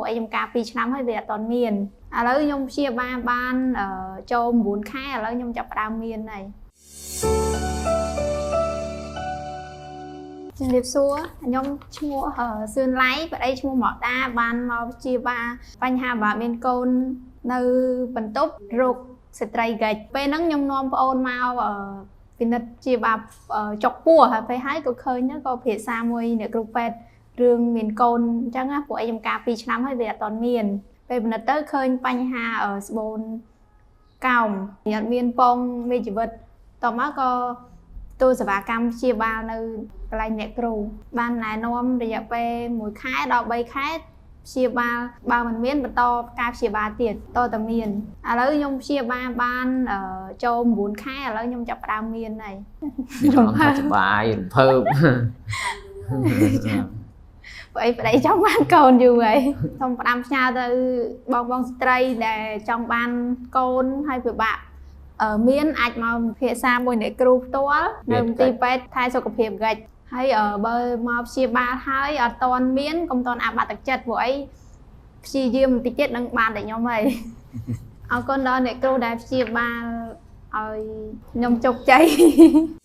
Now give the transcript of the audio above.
ព្រោះអីខ្ញុំការ2ឆ្នាំហើយវាអត់ទាន់មានឥឡូវខ្ញុំព្យាបាលបានចូល9ខែឥឡូវខ្ញុំចាប់ផ្ដើមមានហើយជំរាបសួរខ្ញុំឈ្មោះសឿនឡៃប្តីឈ្មោះម៉ាដាបានមកព្យាបាលបញ្ហាបាក់មានកូននៅបន្ទប់រោគស្ត្រីហ្គិចពេលហ្នឹងខ្ញុំនាំប្អូនមកពិនិត្យព្យាបាលចុកពោះហើយពេលហើយក៏ឃើញហ្នឹងក៏ភាសាមួយអ្នកគ្រូពេទ្យរឿងមានកូនអញ្ចឹងណាព្រោះអីខ្ញុំការ2ឆ្នាំហើយវាអត់ទាន់មានពេលពិនិត្យទៅឃើញបញ្ហាស្បូនកោមអត់មានពងមានជីវិតតមកក៏ទូសេវាកម្មព្យាបាលនៅកន្លែងអ្នកគ្រូបានណែនាំរយៈពេល1ខែដល់3ខែព្យាបាលបើមិនមានបន្តការព្យាបាលទៀតតតែមានឥឡូវខ្ញុំព្យាបាលបានចូល9ខែឥឡូវខ្ញុំចាប់ផ្ដើមមានហើយ មានអារម្មណ៍ថាសប្បាយរំភើប ព្រោះអីប្តីចង់បានកូនយូរហើយសូមផ្ដាំផ្ញើទៅបងបងស្ត្រីដែលចង់បានកូនហើយពិបាកមានអាចមកពិភាក្សាមួយអ្នកគ្រូផ្ទាល់នៅមន្ទីរពេទ្យថែសុខភាពហ្គិចហើយបើមកព្យាបាលហើយអត់ទាន់មានកុំទាន់អាបាក់ទឹកចិត្តព្រោះអីព្យាយាមបន្តិចទៀតនឹងបានតែខ្ញុំហើយអរគុណដល់អ្នកគ្រូដែលព្យាបាលឲ្យខ្ញុំជោគជ័យ។